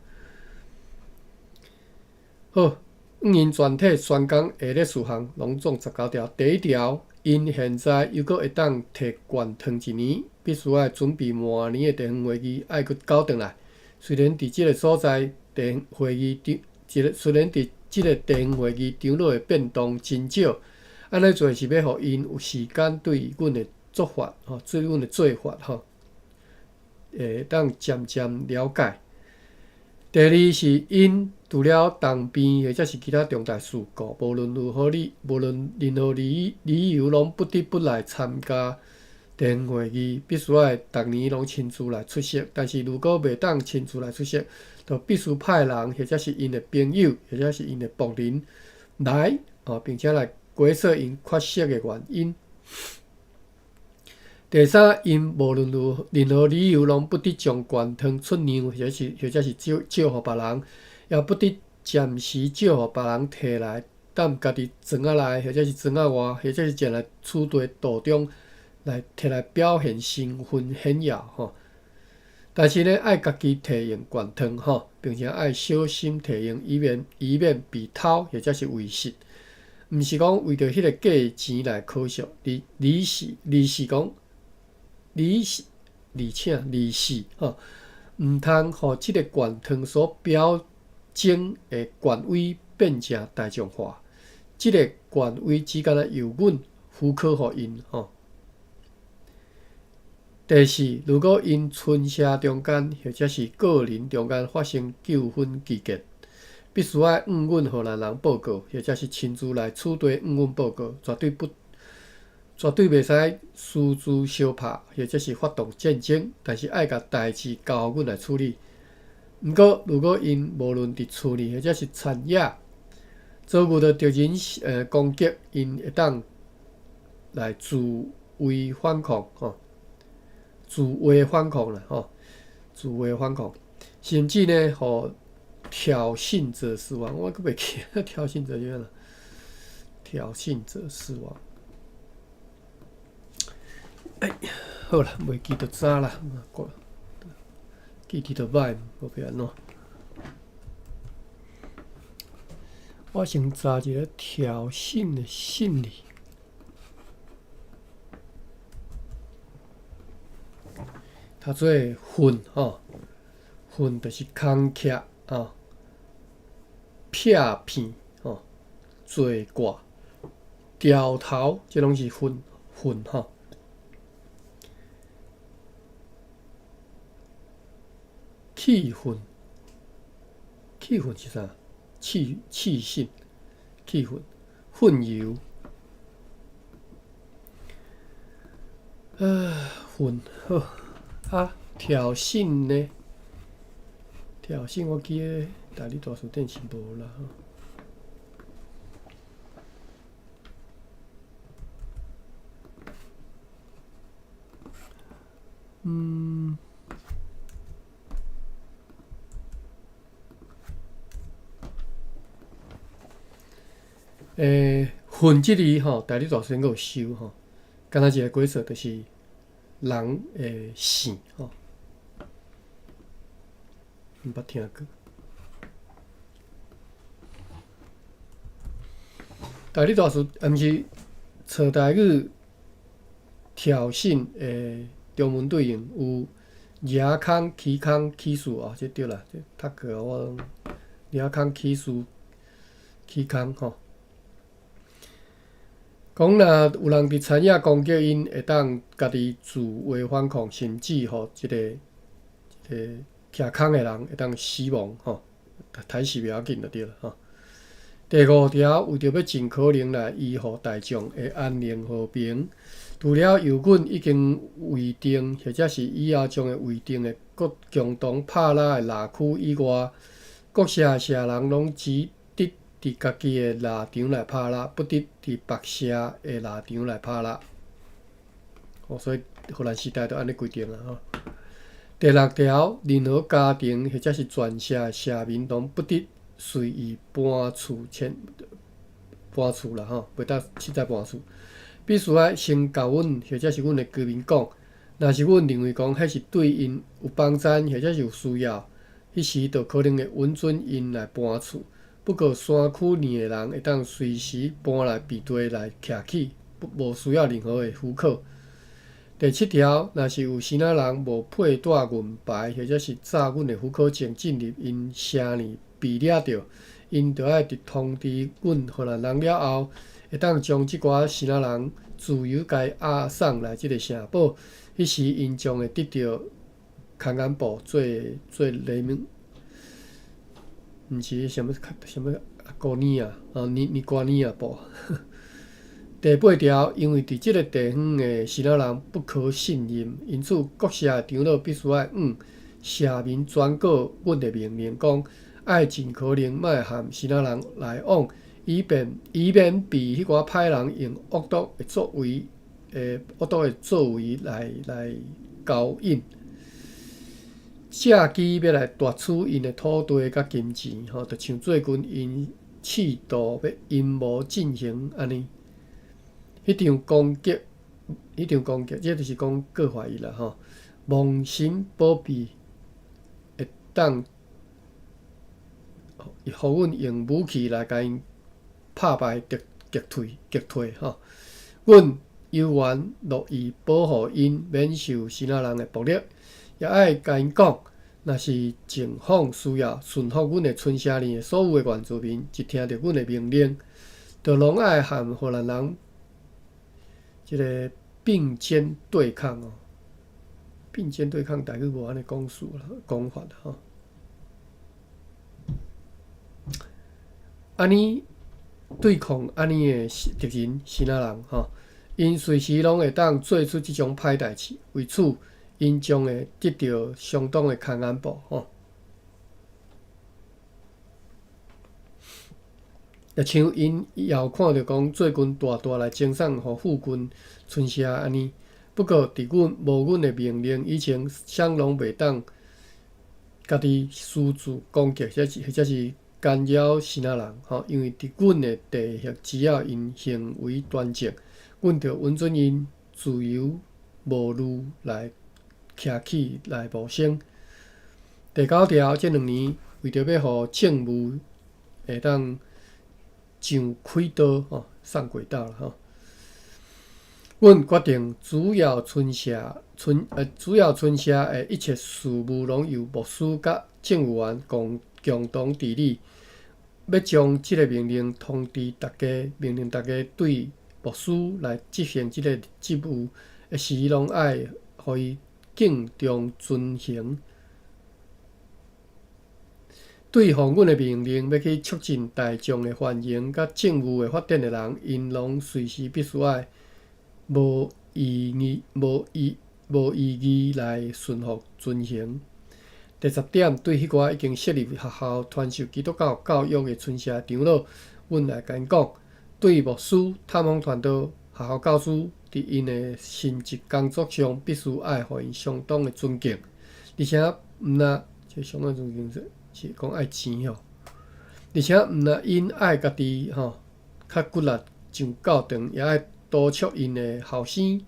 好，向𪜶全體宣講下列事項，攏總十九條。第一條，𪜶現在猶閣會當提懸糖一年，必須愛準備明年的地方會議，愛閣攪轉來。雖然佇這个所在地方會議長，這个雖然佇這个地方會議長老的變動真少，按呢做是欲予𪜶有時間對阮的做法，吼，對阮的做法，吼，會當漸漸了解。第二是𪜶除了重病或者是其他重大事故，無論如何理，無論任何理由，攏不得不來參加地方會議，必須愛逐年攏親自來出席。但是如果袂當親自來出席，就必須派人或者是𪜶的朋友，或者是𪜶的僕人來，哦，並且來解說𪜶缺席的原因。第三，𪜶無論如任何理由，攏不得將懸糖出讓，或者是借予別人，也不得暫時借予別人提來，踮家己庄仔內，或者是庄仔外，或者是前來此地途中來提來表現身份顯耀吼。但是呢，愛家己提用懸糖吼，並且愛小心提用，以免被偷或者是遺失。毋是講為著彼个價錢來可惜，而是講。而是，而且，而是吼，毋通予這个懸糖所表徵的權威變成大眾化。這个權威只敢若由阮許可予𪜶吼。第四，如果𪜶村社中間或者是個人中間發生糾紛歧見，必須愛向阮荷蘭人報告，或者是親自來此地向阮報告，絕對不。絕對袂使私自相拍，或者是發動戰爭，但是愛共代誌交予阮來處理。毋過，如果𪜶無論佇厝裡或者是田野遭遇著敵人攻擊，𪜶會當來自衛反抗，吼，自衛反抗啦，吼，自衛反抗，甚至呢，予挑釁者死亡。我閣袂記得挑釁者是按怎？挑釁者死亡。哎，好啦，袂記就早啦，記得就歹，無欲按怎。我先查一个挑釁的心理。讀做訓吼，訓就是空徛啊，撇片吼，坐掛、掉頭，這攏是訓訓吼。氣憤，氣憤是啥？氣憤，氣憤，憤油。啊，憤好啊，挑釁呢？挑釁，我記得台語大辭典是無啦。嗯。欸，憤這字吼，台語大辭典閣有收吼，敢若一個解說，就是人的姓吼，毋捌聽過。台語大辭，毋是揣台語挑釁的中文對應有掠空、起空、起事哦，這對啦，這讀過我掠空、起事、起空吼。講若有人佇田野攻擊𪜶，會當家己自衛反抗，甚至予這个徛空的人會當死亡吼，刣死袂要緊就對了吼。第五條，為著欲盡可能來維護大眾的安寧和平，除了由阮已經預定或者是以後將會預定的各共同拍獵的獵區以外，各社社人攏只得佇家己的獵場內拍獵，不得佇別社的獵場內拍獵。哦，所以荷蘭時代就按呢規定啦吼。第六條，任何家庭或者是全社的社民攏不得隨意搬厝遷搬厝啦吼，袂當凊彩搬厝，必須愛先共阮或者是阮的居民講。若是阮認為講彼是對𪜶有幫贊，或者是有需要，彼時就可能會允准𪜶來搬厝。不過山區內的人會當隨時搬來平地來徛起，無需要任何的許可。第七條，若是有啥人無佩戴銀牌，或者是詐阮的許可證進入𪜶城內被掠著，𪜶就愛佇通知阮荷蘭人了後，會當將這寡啥人自由共押送來這个城堡。彼時𪜶將會得著看管部做做禮物，毋是啥物啥物阿哥尼亞啊，尼尼瓜尼亞部。第八條，因為佇這个地方的啥人不可信任，因此各社的長老必須愛向社民宣告阮的命令，講愛盡可能莫和啥人來往，以便以免被彼寡歹人用惡毒的作為的惡毒的作為來來勾引，藉機欲來奪取𪜶的土地佮金錢，吼，就像最近𪜶試圖欲陰謀進行按呢。彼場攻擊，彼場攻擊，這就是講告發伊啦吼。蒙神保庇，會當予阮用武器來共𪜶拍敗、擊擊退、擊退吼。阮猶原樂意保護𪜶免受啥人的暴力，也愛共𪜶講，若是情況需要，順服阮的村社裡的所有的原住民，一聽著阮的命令，就攏愛和荷蘭人這个並肩對抗哦，並肩對抗，台語無按呢講述啦，講法吼。按呢對抗按呢的敵人，啥人吼？𪜶隨時攏會當做出這種歹代誌，為此，𪜶將會得著相當的看管部吼。若像𪜶也有看著講，最近大大來徵送予附近村社按呢。不過，佇阮無阮的命令以前，啥人攏袂當家己私自攻擊，或者或者是干擾啥人吼。因為佇阮的地域，只要𪜶行為端正，阮就允准𪜶自由無慮來徛起來謀生。第九條，這兩年為著欲予政務會當上軌道吼，上軌道啦吼。阮決定主要村社村呃主要村社的一切事務，攏由牧師佮政務員共共同治理。欲將這个命令通知大家，命令大家對牧師來執行這个職務的時，攏愛予伊敬重遵行。對奉阮的命令，欲去促進大眾的繁榮佮政務的發展的人，𪜶攏隨時必須愛無異議、無異無異議來順服遵行。第十點，對彼寡已經設立學校傳授基督教教育的村社長老，阮來共𪜶講，對牧師、探訪傳道、學校教師，佇𪜶的神職工作上，必須愛予𪜶相當的尊敬，而且毋若這相當尊敬是是講愛錢吼，而且毋若𪜶愛家己吼較骨力上教堂，也愛督促𪜶的後生，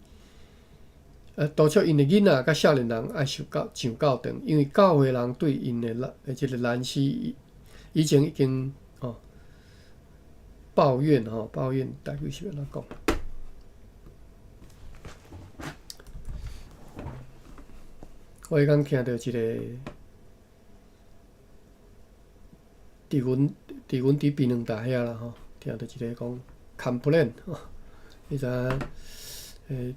督促𪜶的囡仔佮少年人愛受教上教堂，因為教會人對𪜶的的這个難事以前已經吼抱怨吼抱怨，台語是按怎講？我彼工聽著一个。佇阮佇阮佇檳榔大遐啦吼，聽著一个講 complain 吼，你知影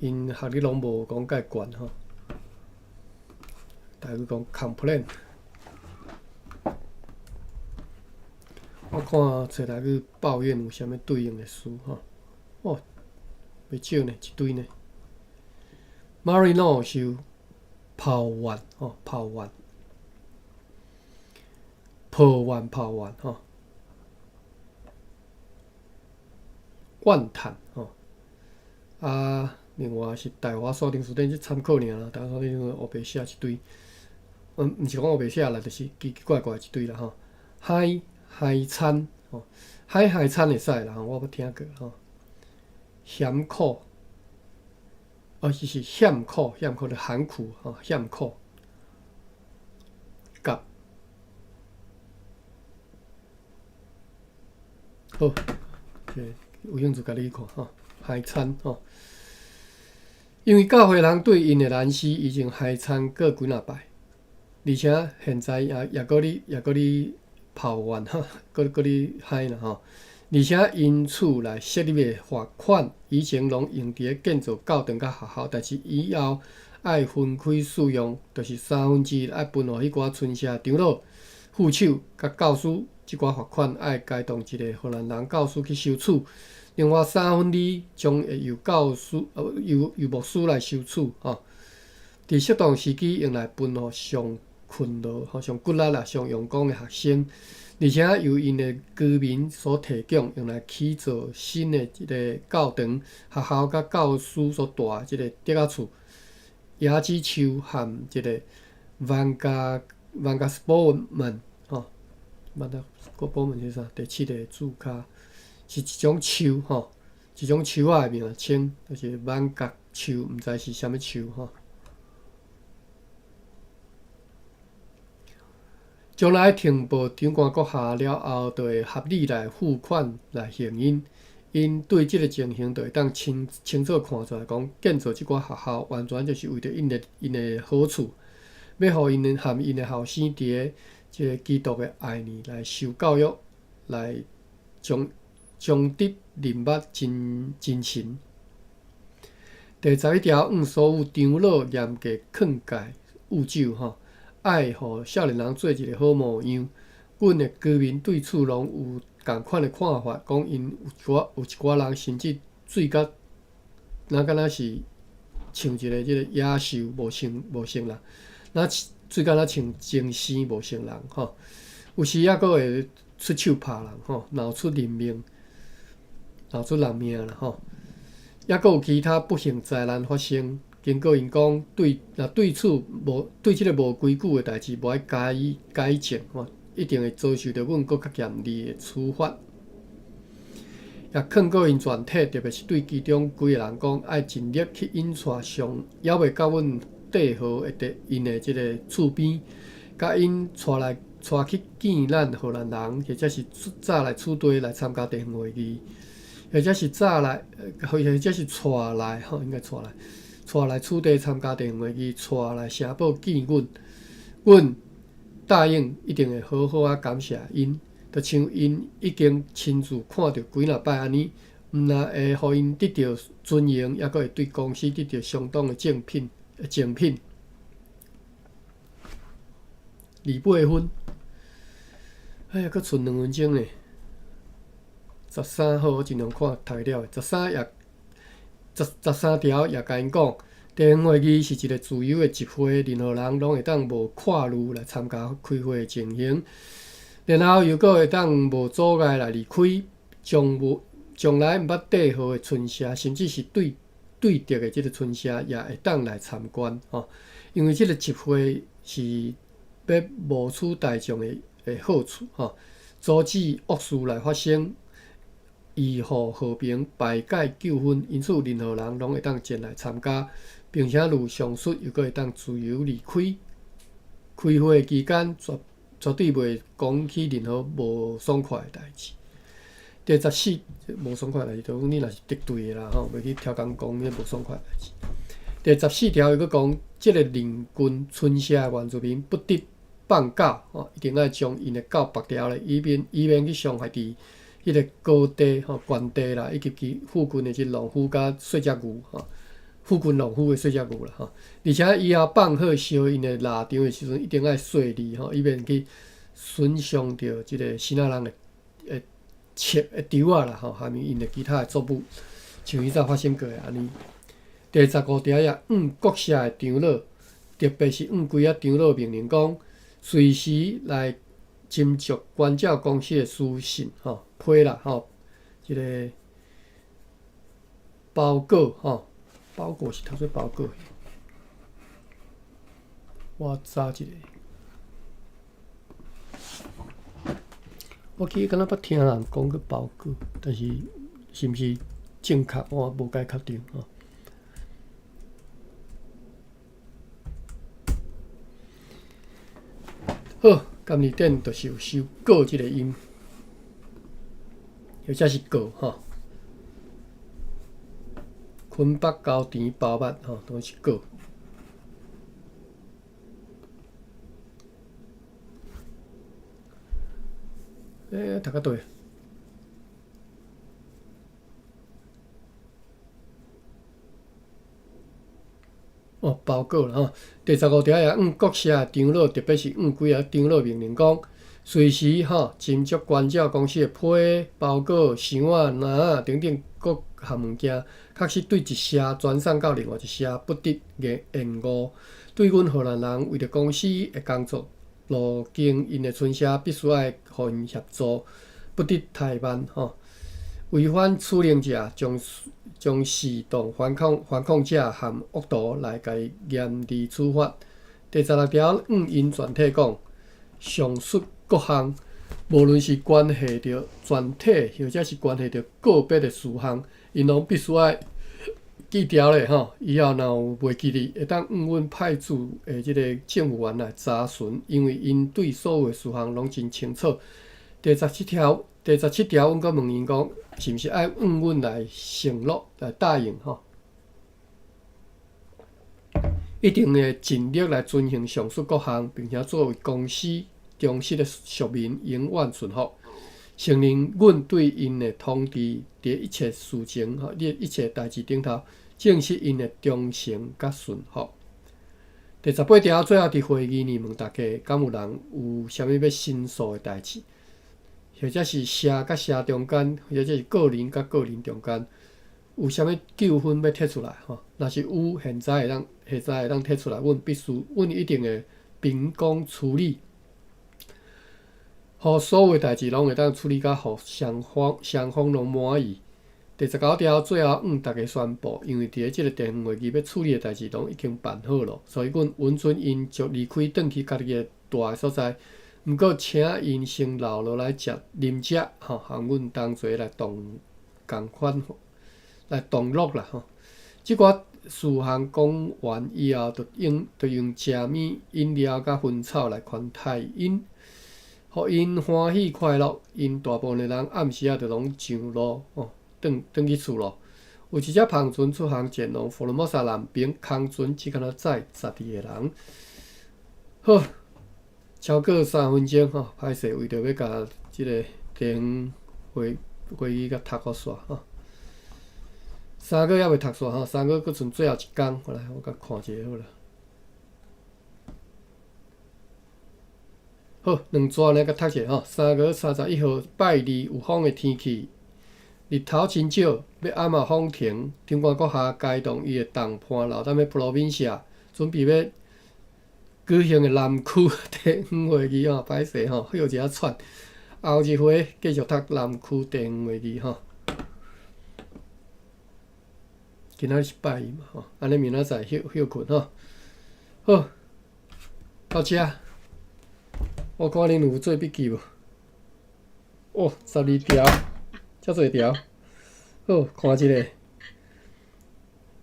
？𪜶學歷攏無講介懸吼，台語講 complain。我看揣來去抱怨有啥物對應的詞吼？哦，袂少呢，一堆呢。Marino 是抱怨吼，抱怨。抱怨抱怨吼，怨嘆吼。啊，另外是大華鎖定詞典這參考爾啦，大華鎖定詞典烏白寫一堆。毋是講烏白寫啦，就是奇奇怪怪一堆啦吼。海海餐吼，海海餐會使啦吼，我捌聽過吼。鹹苦，哦，是險苦，險苦就寒苦吼，險苦。甲好，這有興趣家己去看吼，海餐吼。因為教會人對𪜶的難事已經海餐過幾若擺，而且現在也閣咧也閣咧抱怨吼，閣咧害啦吼。而且𪜶厝內設立的罰款以前攏用佇咧建造教堂佮學校，但是以後愛分開使用，就是三分之一愛分予彼寡村社長老、副手佮教師，這寡罰款愛該當一个荷蘭人教師去收取。另外三分二將會由教師、由牧師來收取吼。佇適當時機用來分予上勤勞、吼上骨力啦、上用功的學生，而且由𪜶的居民所提供，用來起造新的一个教堂、學校佮教師所住的這个竹仔厝、椰子樹和這个萬家萬家斯波門吼，萬家斯波門是啥？第七个字跤。是一種樹吼，一種樹仔的名稱，就是萬角樹，毋知是啥物樹吼。將來呈報長官閣下了後，就會合理來付款來還𪜶。𪜶對這个情形，就會當清清楚看出來，講建造這寡學校，完全就是為著𪜶的好處，欲予𪜶的和𪜶的後生佇咧這个基督的愛裡來受教育，來將。將得認捌真真神。第十一條，向所有長老嚴格勸誡務酒吼，愛予少年人做一个好模樣。阮的居民對此攏有仝款的看法，講𪜶有一寡人甚至醉甲，若敢若是像一个這个野獸，無像人，若醉甲若像精神無像人吼。有時猶閣會出手拍人吼，鬧出人命。鬧出人命啦吼！猶閣有其他不幸災難發生。經過𪜶講，對若對此無對這个無規矩的代誌無愛加以改正吼，一定會遭受著阮閣較嚴厲的處罰。也勸告𪜶全體，特別是對其中幾個人講，愛盡力去引帶上猶未佮阮締好的佇𪜶的這个厝邊，共𪜶帶來帶去見咱荷蘭人，或者是早來此地來參加地方會議。或者是早來，或者是帶來吼，應該帶來，帶來此地參加地方會議，帶來城堡見阮，阮答應一定會好好仔感謝𪜶，就像𪜶已經親自看著幾若擺按呢，毋但會予𪜶得著尊榮，猶閣會對公司得著相當的贈品贈品。二八分，哎呀，閣賰兩分鐘呢。十三號，我盡量看讀會了。十三也十十三條也共𪜶講，地方會議是一个自由的集會，任何人攏會當無顧慮來參加開會的情形，然後又閣會當無阻礙來離開。從無從來毋捌綴號的村社，甚至是對對德的這个村社，也會當來參觀吼。因為這个集會是欲謀取大眾的好處吼，阻止惡事來發生。維護和平、排解糾紛，因此任何人攏會當前來參加，並且如上述，又閣會當自由離開。開會期間，絕絕對袂講起任何無爽快的代誌。第十四，無爽快的代誌，就講你若是敵對的啦吼，袂去刁工講彼無爽快的代誌。第十四條，伊閣講，這个鄰近村社的原住民不得放狗吼，一定愛將𪜶的狗縛牢咧，以免去傷害佇彼个高地吼、懸地啦，以及其附近的這農夫佮細隻牛吼，附近農夫的細隻牛啦吼。而且以後放火燒𪜶的獵場的時陣，一定愛細膩吼，以免去損傷著這个爍爁人的粟的稻仔啦吼，含𪜶的其他的作物，像以前發生過的按呢。第十五條也向各社的長老，特別是向幾仔長老命令講，隨時來斟酌關照公司的書信吼、批啦吼，這个包裹吼，包裹是讀做包裹。我查一下。我記得敢若捌聽人講過包裹，但是是毋是正確，我無介確定吼。好，甘字典就是有收“過”這个音，或者是“過”吼。昆北高甜包肉吼，攏是“過”。欸，讀甲佗？哦，包裹啦吼。第十五條也按國社的長老，特別是按幾个長老命令講，隨時吼斟酌關照公司的批、包裹、箱仔、籃仔等等各項物件，確實對一社傳送到另外一社，不得延誤。對阮荷蘭人為著公司的工作路經𪜶的村社，必須愛予𪜶協助，不得怠慢吼。違反此令者，將將視當反抗反抗者和惡徒來共伊嚴厲處罰。第十六條，按𪜶全體講，上述各項，無論是關係著全體，或者是關係著個別的事項，𪜶攏必須愛記牢咧吼。以後若有袂記得，會當向阮派駐的這个政務員來查詢，因為𪜶對所有的事項攏真清楚。第十七條，第十七條，阮閣問𪜶講，是毋是愛向阮來承諾來答應吼？一定會盡力來遵行上述各項，並且作為公司忠實的屬民，永遠順服，承認阮對𪜶的統治佇一切事情吼，佇一切代誌頂頭，證實𪜶的忠誠佮順服。第十八條，最後佇會議呢問大家，敢有人有啥物欲申訴的代誌？或者是社佮社中間，或者是個人佮個人中間，有啥物糾紛欲提出來吼？若是有，現在會當，現在會當提出來，阮必須，阮一定會秉公處理，予所有代誌攏會當處理甲予雙方雙方攏滿意。第十九條最後，向大家宣布，因為佇咧這个地方會議欲處理的代誌攏已經辦好咯，所以阮允准𪜶就離開，轉去家己的蹛的所在。毋過，請𪜶先留落來食啉食，吼，和阮同齊來同共款來同樂啦，吼。這寡事項講完以後，就用就用食物、飲料佮薰草來款待𪜶，予𪜶歡喜快樂。𪜶大部分的人暗時仔就攏上路，吼，轉轉去厝咯。有一隻帆船出航前往福爾摩沙南邊，空船只敢若載十二個人。好。超過三分鐘吼，歹勢，為著欲共這个地方會會議共讀予煞吼。三月猶未讀煞吼，三月閣剩最後一工，來，我共看一下好啦。好，兩逝爾共讀者吼。三月三十一號拜二有風的天氣，日頭真少，欲暗仔風停。長官閣下偕同伊的同伴留踮咧普羅賓社，準備欲舉行的南區地方會議吼，歹勢吼，歇一下喘。後一回繼續讀南區地方會議吼。今仔日是拜二嘛吼，按呢明仔載歇歇睏吼。好，到遮。我看恁有做筆記無？哦，十二條，遮濟條。好，看一下。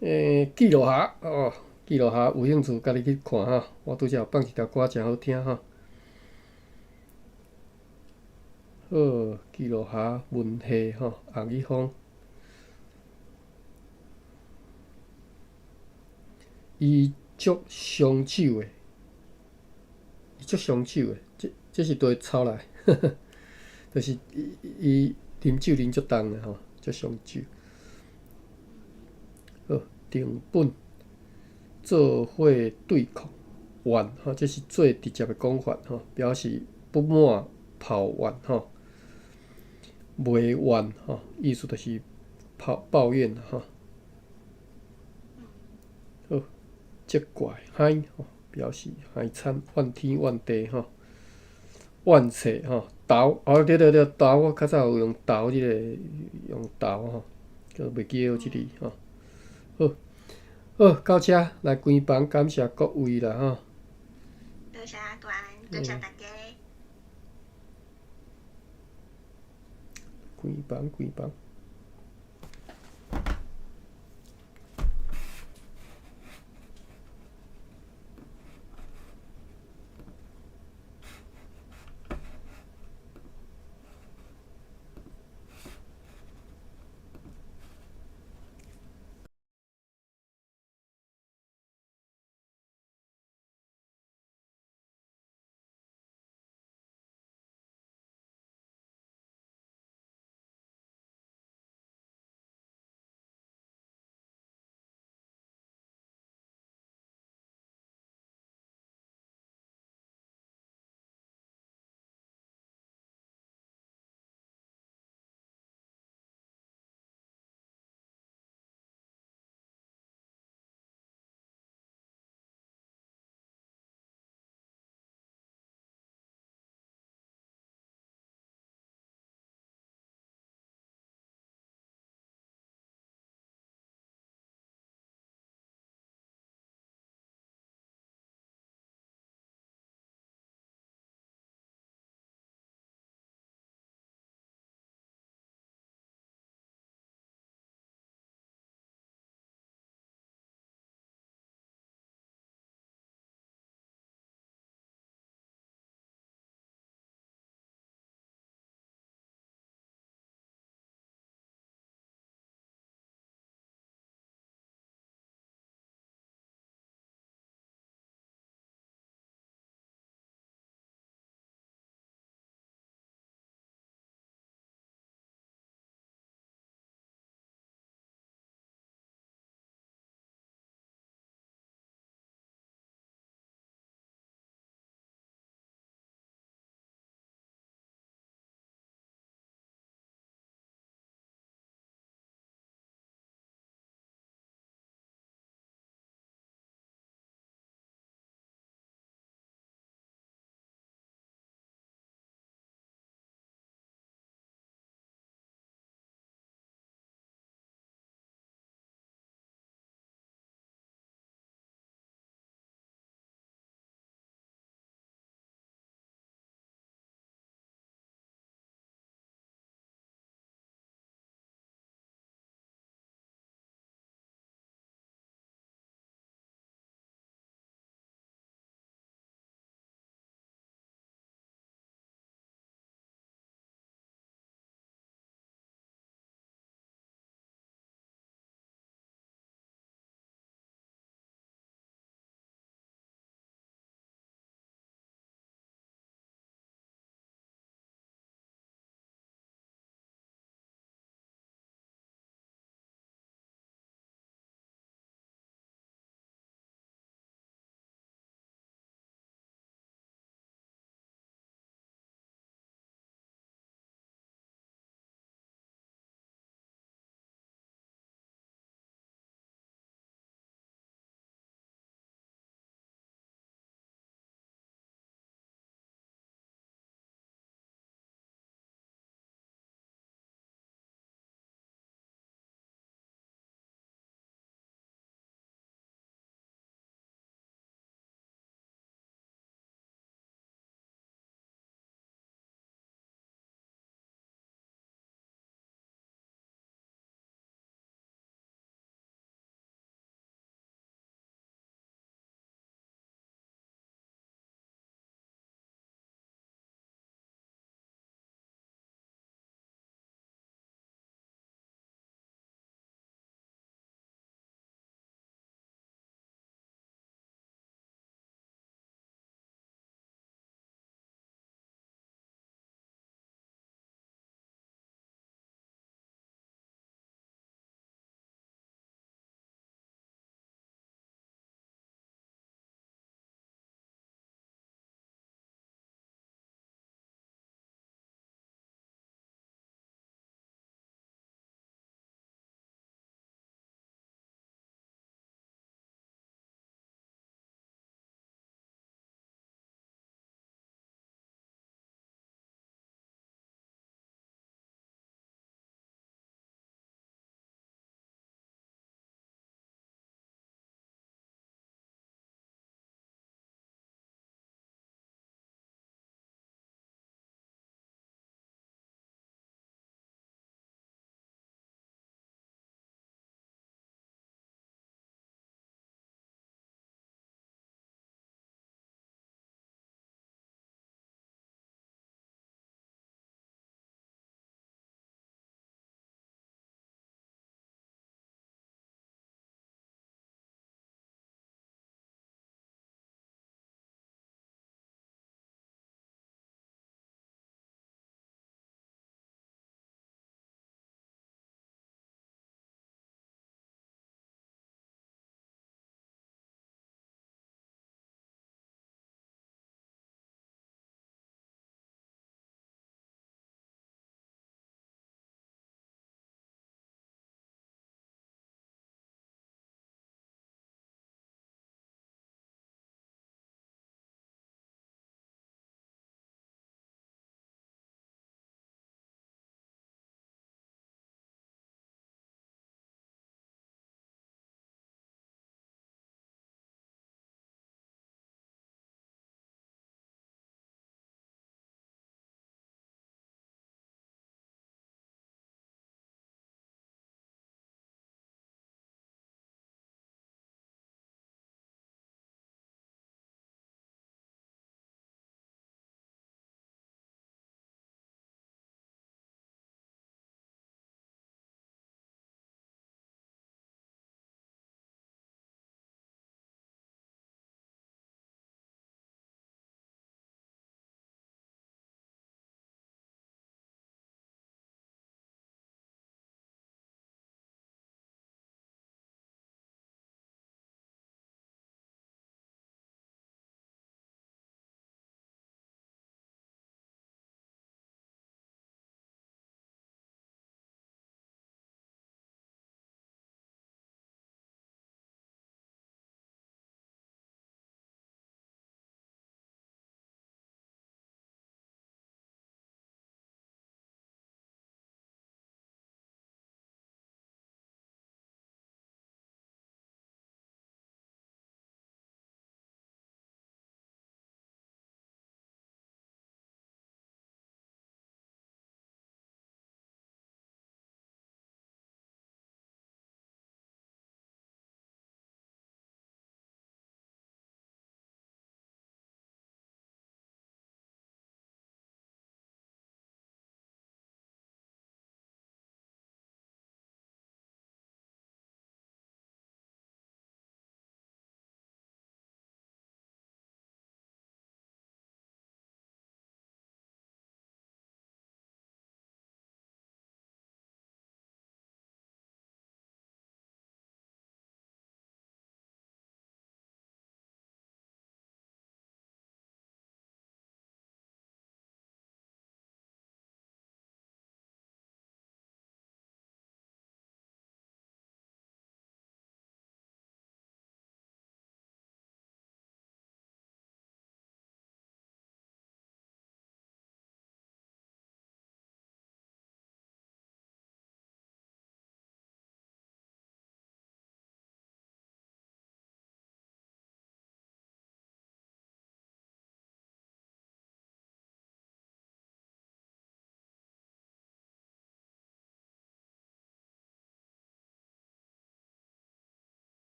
欸，記錄下哦。記錄下，有興趣家己去看吼。我拄才有放一條歌，誠好聽吼。好，記錄下文系吼，洪一峰。伊足傷酒的，伊足傷酒的，這這是佗抄來，就是伊伊啉酒啉足重的吼，足傷酒。好，定本。做伙對抗怨吼，這是最直接的講法吼，表示不滿、抱怨吼，埋怨吼，意思就是抱抱怨吼。好，責怪害吼，表示害慘，怨天怨地吼，怨切吼，投哦對對對，投我較早有用投這个用投吼，閣袂記得這字吼。好。好，到遮來關房，感謝各位啦吼。多謝阿關，多謝大家。關房關房。